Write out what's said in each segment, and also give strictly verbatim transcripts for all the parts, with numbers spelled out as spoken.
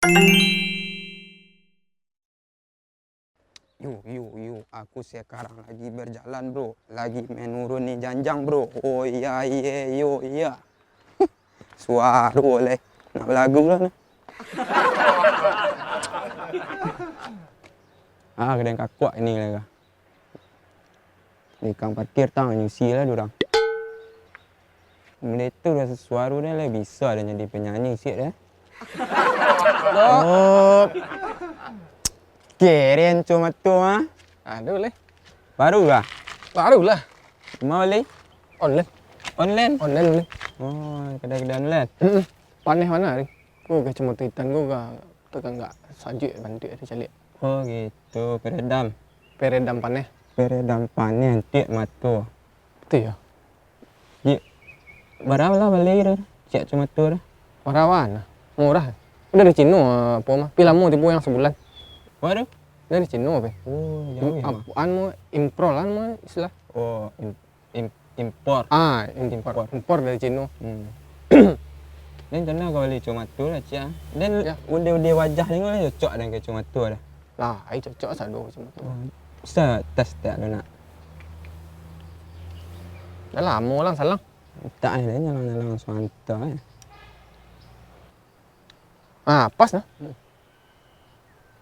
Yo, yo, yo, aku sekarang lagi berjalan, bro. Lagi menuruni janjang, bro. Oh iya, iye, yo, iya. Suaro leh. Nak balagu lah nah. Ah, kadang kakuak ini lah. Di kang parkir tang, nyusi lah durang. Benda itu dah suaro dah lah bisa dah jadi penyanyi siap dah. Oh. Keren cuma tu ah. Aduh leh. Baru kah? Baru lah. Mau leh? Online. Online? Online, online. Oh, kedai-kedai online. Paneh mana hari? Ku kacamata hitam ku ka Takah nggak sajuik bantuak tu caliak. Oh gitu, peredam. Peredam paneh. Peredam paneh antiak mato. Betul ya? Di, bara lah bali tu, ciak tu mato tu? Bara bana? Murah. Dari Cino, apa mah? Pi lamo tibo yang sebulan. Waduh. Dari Cino, pe. Oh, jauh ya. Ap-, anu, impor, anu, istilah. Oh, im-, Im-, impor. Ah, impor. Impor. Impor dari Cino. Hmm. Den pernah ka bali kacamata lah, ciak. Den udah-udah wajah den lah cocok den ka kacamata dah. Lah, ai cocok sado kacamata. Hmm. Bisa tes tak ado nak? Dah lamo lah salang. Tak, eh, den nyalang-nyalang langsung anta, eh. Ah, pas nah.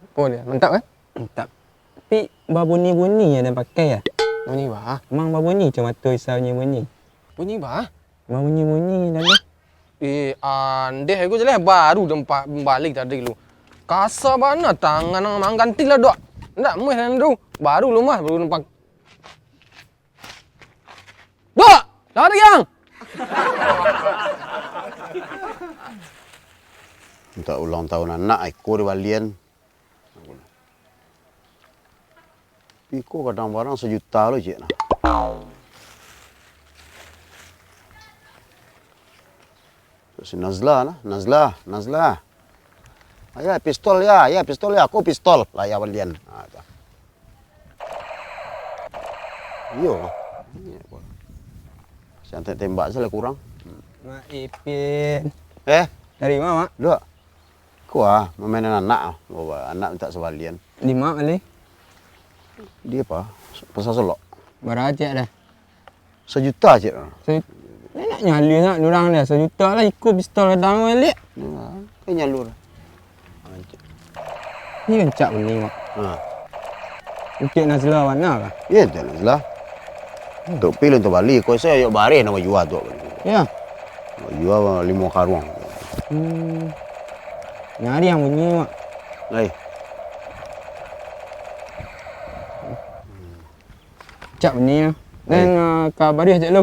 Apo dia? Mantap kan? Mantap. Tapi babunyi-bunyi nan den pakai ya? Bunyi bah. Emang babunyi cuma tu isa bunyi-bunyi? Bunyi bah. Babunyi-bunyi tadi. Eh, andeh aku jelas baru dempa-, balik tadi lu. Kasa bana tangan nang mangganti lah dok. Ndak meh nan tu. Baru lu mah, baru nampak. Dok! Lari ang! Mintak ulang tahun anak, iko di balian. Iko kadang barang sajuta lo, cek nah. Si Nazla nah, Nazla, Nazla. Ayah, pistol ya, ayah, pistol ya, aku pistol. Lah, ya, balian. Ha, tu. Iyo. Santai tembak salah kurang. Mak Ipin. Eh? Dari ma, Mak? Dok. Kuah, mamainan anak ah. Bawa anak minta sabalian. Di ma bali? Di apa? Pasar Solok. Bara ciek dah? Sajuta ciek. Sa-, nak nyalu nak durang dah. Sajuta lah iko pistol kadang balik. Ya, kan nyalu dah. Ni rancak bunyi, Mak. Ha. Untuak Nazla bana kah? Iyo, untuak Nazla. Hmm. Untuak pil, untuak bali. Ko se ayok bareh nak bajua tu. Ya. Bajua limo karuang. Hmm. Nyari yang bunyi, Mak. Lai. Cak bunyi lah. Lai. Neng, ah, ka bareh cak lu.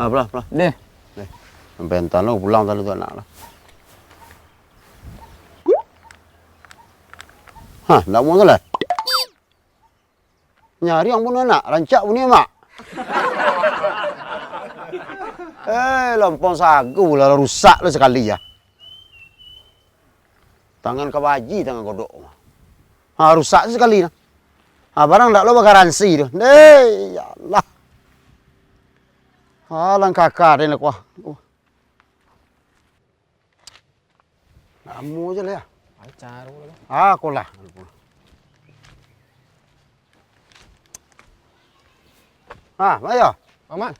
Ah, pelah, pelah. Deh. Deh. Sampai entan lo pulang tadi tu anak lah. Hah, ndak mau tu lah. Nyari yang bunuh anak, rancak bunuh mak. Eh, lompong sagu lah rusak lah sakali ya. Tangan kabaji, tangan kodok. Ha, rusak sakali nah. Ha, barang ndak lo bagaransi tu. Deh, ya Allah. Alang kaka den lah kuah. Lamo je lah ya. Lancar pulo lah. Ah, ko lah. Ah, ayo. Aman.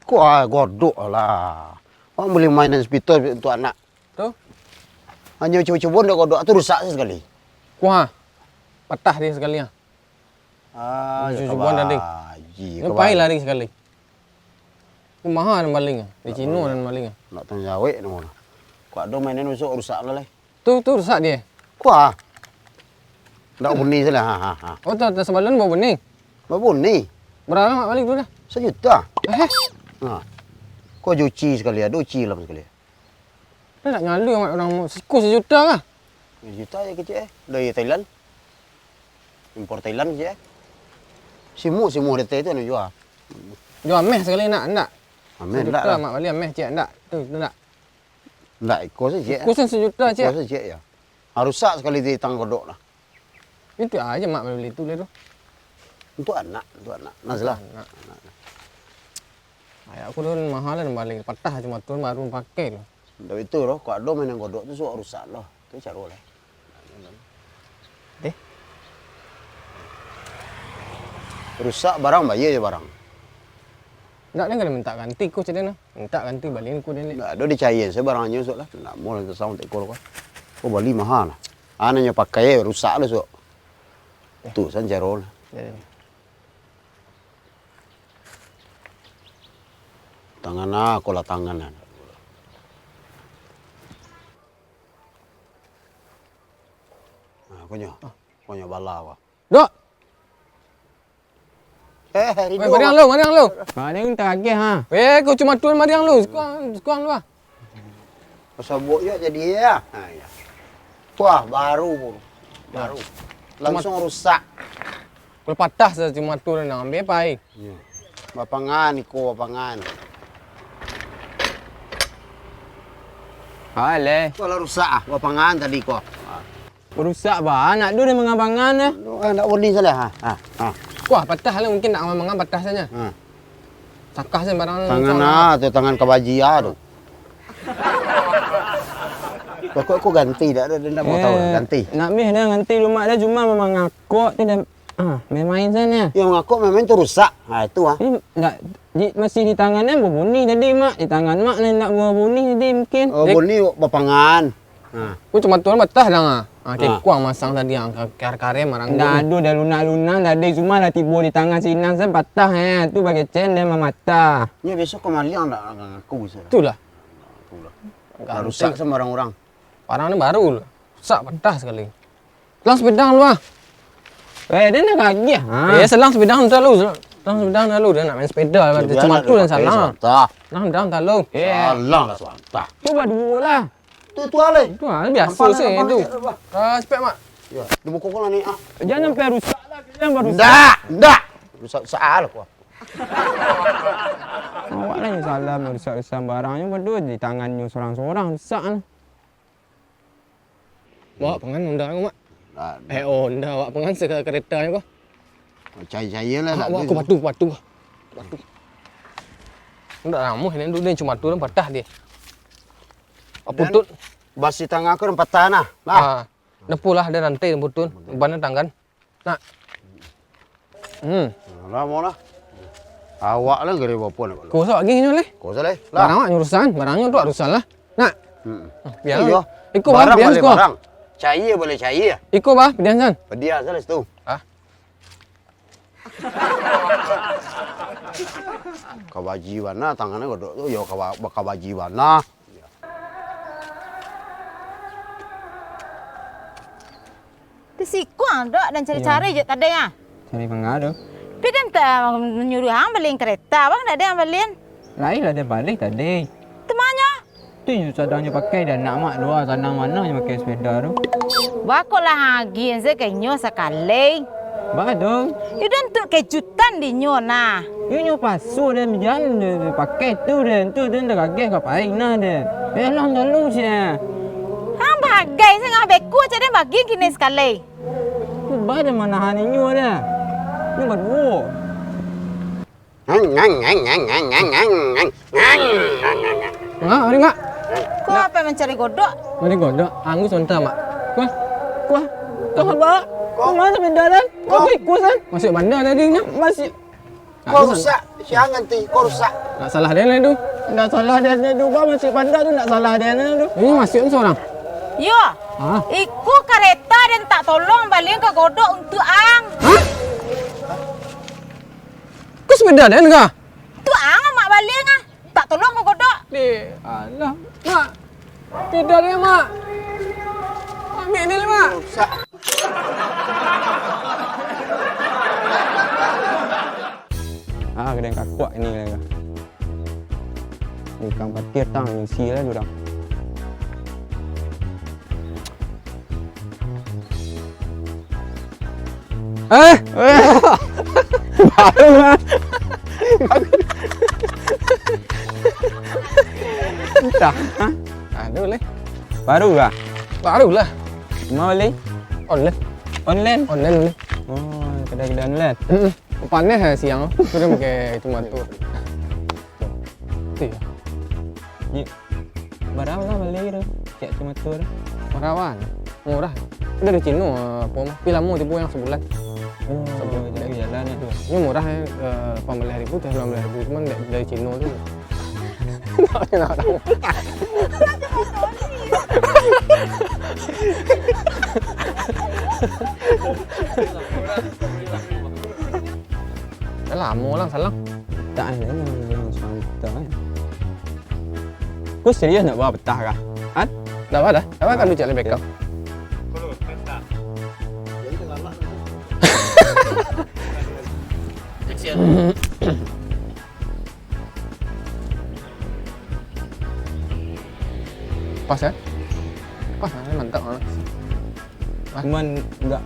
Ko ah, godok lah. Awak bali main hospital untuak anak. Tu. Hanyo cubo-cubo ndak godok tu rusak sakali. Kuah. Patah dia sakali ah. Ah, cubo-cubo tadi. Nyo pai lari sakali. Ko maha nan baling ah. Di Cino nan baling ah. Nak tanggung jawab namo. Kok ado mainan rusak, rusak lah lai. Tu, tu rusak dia. Kuah. Ndak buni salah. Ha, ha, ha. Oh, tu, tu sabalun bawa buni. Bawa buni. Berapa mak balik tu dah? Sajuta. Eh? Ha. Kau juci sakali, ado uci lah sakali. Dah nak nyalu amat urang siko sajuta kah? Sajuta je kecek eh. Dari Thailand. Impor Thailand kecek eh. Simu, simu D T tu nak jual. Jual ameh sakali nak, ndak? Ameh ndak lah. Mak bali ameh cek ndak? Tu, tu ndak? Ndak, iko saja. Iko sen sajuta cek. Iko saja ya. Harus sak sakali di tang kodok lah. Itu aja mak bali tu lah tu. Untuk anak, untuk anak. Nazlah. Anak. Anak. Ayak aku tu mahal lah bali patah cuma tu baru pakai tu. Ndak itu loh, kok ado main yang kodok tu suak rusak loh. Tu caro lah. Rusak barang, bayia jo barang. Ndak, den ka mintak ganti ko, cek den nah. Mintak ganti, balian ko den. Ndak ado, dicaian sajo barangnyo, sok lah. Ndak mau lah tasawang tak iko lah ko. Ko bali maha lah. Anaknyo pakai, rusak lah, sok. Eh. Tu san caro lah. Ya, ya. Tangan ah, ko lah tangan ah. Nah, konyo. Ah. Konyo bala ko. Dok! Eh, Ridho. Weh, mariang lu, mariang lu. Mariang tagih, ha. Weh, ko cuma tuan mariang lu. Sikuang, sikuang lu, ah. Pasobok yo jadi ya. Ha, ya. Wah, baru, baru. Langsung rusak. Kalau patah sa cuma tuan nang ambil pai. Iya. Bapangan iko, bapangan. Aleh. Ko lah rusak ah, bapangan tadi ko. Ah. Rusak ba, anak tu dah mangabangan dah. Aduh, ah, ndak boni salah. Ha, ha, ha. Kuah patah lah, mungkin ndak mangabangan patah saja. Ha. Takah saja barang. Tangan ah, tu tangan kabaji ah tu. Pokok ko ganti dak, dak, dak mau tahu, eh, ganti. Nak mih dah ganti rumah dah, cuma memang ngakok tu dah. Ah, main-main saja. Yang ngakok main-main tu rusak. Ha, itu ah. Ini ndak, di, masih di tangan kan babunyi tadi, Mak. Di tangan Mak ni ndak babunyi tadi mungkin. Oh, bunyi bapangan. Ha. Ku cuma tuan batah dah, ah. Ah, kekuang masang tadi, ah, ka-, kar-, karem marang. Ndak ado dah lunak-lunak, ndak ado, cuma lah tibo di tangan sinan, sen patah, eh. Tu bagecen, dia mamatah. Nyo biaso ka maliang ndak ngaku bisa. Itulah. Itulah. Lah rusak sama urang-urang. Barang ni baru lah. Rusak, patah sekali. Selang sepeda lu ah. Eh, dia nak kagih, ha? Eh, selang sepeda lu. Selang sepeda lu, dia nak main sepeda. Cuma tu yang salah. Selang sepeda lu. Eh. Salah lah, sabanta. Cuba dulu lah. Tu, tu alai. Tu ah, biasa sih tu. Ah, spek, Mak. Ya, di buku kau lah ni, ah. Jangan sampai rusak lah, jangan sampai rusak. Ndak, ndak. Rusak, rusak lah kau. Awak lah yang salah, rusak-rusak barangnya, waduh, di tangannya sorang-sorang rusak lah. Bawa pangan Honda ko, Mak? Ndak, eh, ndak. Honda, bawa pangan seka-, keretanyo ko. Cai-cai lah. Ah, bawa ko batu, batu. Batu. Ndak ramuh ini dulu, cuma tu patah dia. Apa tu? Basi tangah ko patah nah. Nah. Ah, depu lah, ada rantai depu tu. Ban tanggan. Nak. Hmm. Lah, mau lah. Awak lah gede bapo nak. Kosong lagi ni leh. Kosong leh. Lah. Barang awak urusan, barangnyo tu urusan lah. Nak. Hmm. Biar. Iyo. Iko barang, biar barang. Cair boleh cair. Iko bah, pedian san. Pedian san situ. Ah. Kabaji bana tangannya godok tu, yo kaba-, bakabaji bana. Di siko ang dok, den cari-cari jo tadi ah. Cari manga tu? Tapi den tak manyuruah ang baliin kareta, bang, dak ado ang baliin. Lai lah den bali tadi. Temanyo? Tu nyo sadangnyo pakai, dah nak mak dua, sanang mano nyo pakai sepeda tu. Bakoklah ang agiah se ka inyo sakali. Ba tu? Yo, den tu kejutan di inyo nah. Yo, nyo pasu den, jan den pakai tu den, tu den dah gageh ka pai nah den. Eh, lah lalu sia. Ang bagai se ngah beko, cak den bagi kini sakali. Tu ba den manahan inyo dah. Inyo baduo. Mak, mari, Mak. Ko apo mancari godok? Mari godok. Anggus onta, Mak. Kuah. Kuah. Kuah, Mak. Ko mano sepeda den? Ko iko san? Masuak banda tadi nyo. Masuak. Ko rusak. Sia nganti, ko rusak. Ndak salah den lah tu. Ndak salah den lah tu, Bang. Masuak banda tu ndak salah den lah tu. Ini masuak ni sorang. Yo. Ah. Iko kareta den tak tolong balian ka godok untuak ang. Hah? Ko sepeda den kah? Tu ang, Mak, balian ah. Tak tolong ko godok. Deh, alah. Mak, sepeda den, Mak. Ambiak ni, Mak. Ah, kena kakuak ni, kena. Ni kang patir tang, isi lah urang. Eh? Eh. Baru lah. Entah. Aduh leh. Baru lah. Baru lah. Mau leh? Online. Online? Online leh. Oh, kedai-kedai online. Heeh. Panas lah siang tu. Sudah pakai cuma tu. Tu ya. Ji, bara lah bali tu, cek si motor. Murah, wan. Murah. Dari Cino, apa mah. Tapi lama tipu yang sebulan. Oh, sebulan. Jadi jalan Ini murah ya, eh, lapan belas ribu atau sembilan belas ribu, cuman da-, dari Cino tu. Dah lama lah salang. Tak ada yang santai. Kau serius nak buat petah kah? Han? Tak apa dah. Tak apa kan, cek lebih kau. Action. Pas, eh? Pas, eh? Mantap, ah. Cuman nggak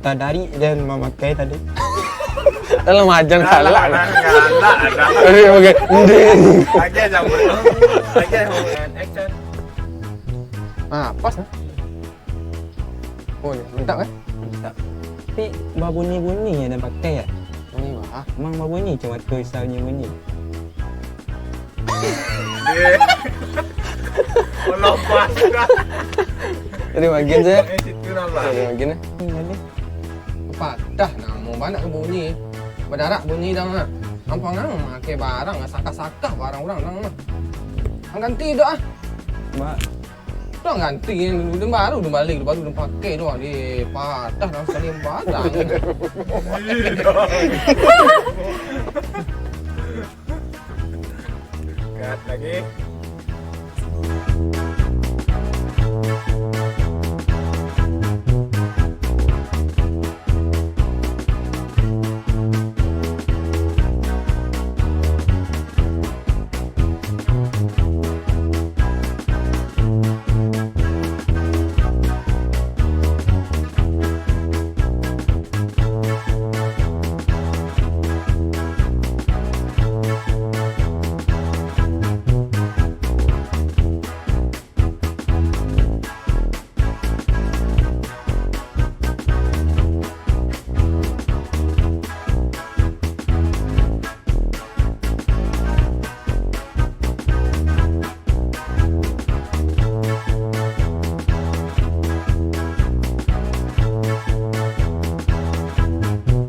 tadarik dan mamakai tadi. Dalam ajan galak. Galak, galak, galak. Oke, oke. Ndeh. Lagi aja, bro. Lagi aja. Action. Ah, pas, eh? Oh, ya. Mantap, eh? Mantap. Tapi babunyi-bunyi ya dan pakai ya? Bunyi bah. Emang babunyi cuma tu bisa bunyi-bunyi. Kalau pas dah. Tadi bagian saya. Eh, situ nampak. Tadi bagian, eh. Ini tadi. Patah namo banyak ke bunyi. Badarak bunyi dah mah. Ampang ang makai barang, sakah-sakah barang urang dah mah. Ang ganti dah ah. Mak. Dah ganti, yang baru dah balik, baru dah pakai dah. Dia patah dah sekali barang. Cut lagi.